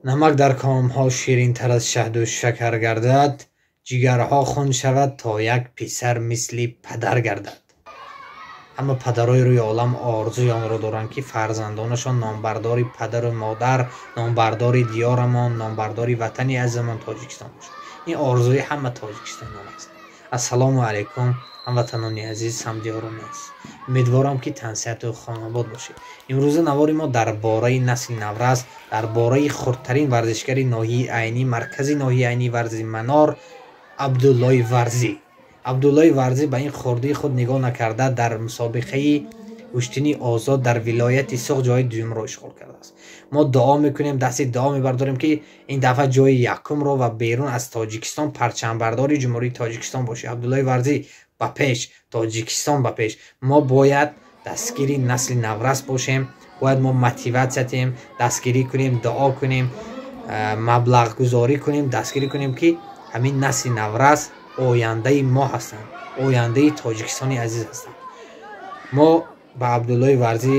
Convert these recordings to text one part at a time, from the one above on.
Намак дар комҳо ширинтар аз шаҳду шакар гардад, ҷигарҳо хун шавад, то як писар мисли падар гардад. Ҳама падарои рӯи олам орзуи онро доранд, ки фарзандонашон номбардори падару модар, номбардори диёрамон, номбардори ватани азизамон Тоҷикистон бошад. Ин орзуи ҳама тоҷикистониён аст. Ассалому алайкум, ҳамватанони азиз, ҳамдиёрони азиз. Умедворам, ки тансиҳату хонобод бошед. Имрӯза навори мо дар бораи насли наврас, дар бораи хурдтарин варзишгари ноҳияи Айнӣ, маркази ноҳияи Айнӣ, варзи Манор, Абдуллои Варзӣ. Абдуллои Варзӣ ба ин хурдии худ нигоҳ накарда, дар мусобиқаи гӯштини озод дар вилояти Суғд ҷои дуюмро ишғол кардааст. Мо дуо мекунем, дасти дуо мебардорем, ки ин дафъа ҷои якумро ва берун аз Тоҷикистон парчамбардори Ҷумҳурии Тоҷикистон бошӣ. Абдуллои Варзӣ, ба пеш, Тоҷикистон ба пеш. Мо бояд дастгири насли наврас бошем, бояд мо мотиватсия диҳем, дастгирӣ кунем, дуо кунем, маблағгузорӣ кунем, дастгирӣ кунем, ки ҳамин насли наврас ояндаи мо ҳастанд, ояндаи Тоҷикистони азиз ҳастанд. Мо ба Абдуллои Варзӣ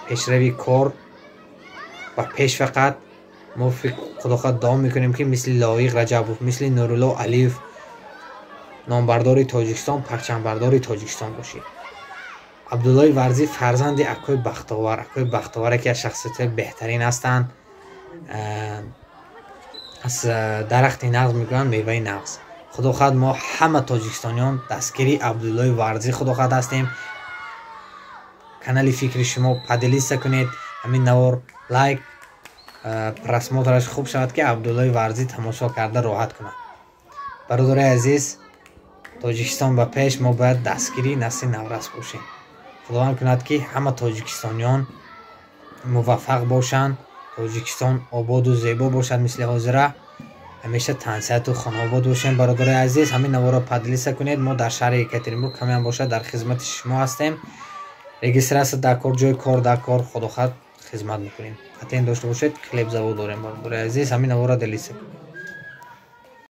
пешрави кор ба пеш, фақат мо худохоҳ дуо мекунем, ки мисли Лоиқ Раҷабов, мисли Нурулло Алиев номбардори Тоҷикистон, парчамбардори Тоҷикистон бошӣ. Абдуллои Варзӣ фарзанди акои Бахтовар. Акои Бахтовар яке аз шахсиятҳои беҳтарин ҳастанд. Аз дарахти нағз мегӯянд меваи нағз. Худо хоҳад, мо ҳама тоҷикистониён дастгири Абдуллои Варзӣ, худо хоҳад, ҳастем. Канали Фикри шумо поделиться кунед ҳамин навор, лайк, просмотраш хуб шавад, ки Абдуллои Варзӣ тамошо карда роҳат кунад. Бародарои азиз, Тоҷикистон ба пеш! Мо бояд дастгири насли наврас бошем. Худованд кунад, ки ҳама тоҷикистониён муваффақ бошанд, Тоҷикистон ободу зебо бошад мисли ҳозира. Ҳамеша тансиҳату хонаобод бошем. Бародарои азиз, ҳамин наворро поделиться кунед. Мо дар шаҳри Екатеринбург камеам бошад, дар хизмати шумо ҳастем. Регистрация дар кор, ҷои кор дар кор, худохоҳад, хизмат мекунем. Патент дошта бошед, хлебзавод дорем. Бародарои азиз, ҳамин наворро делиться кунед.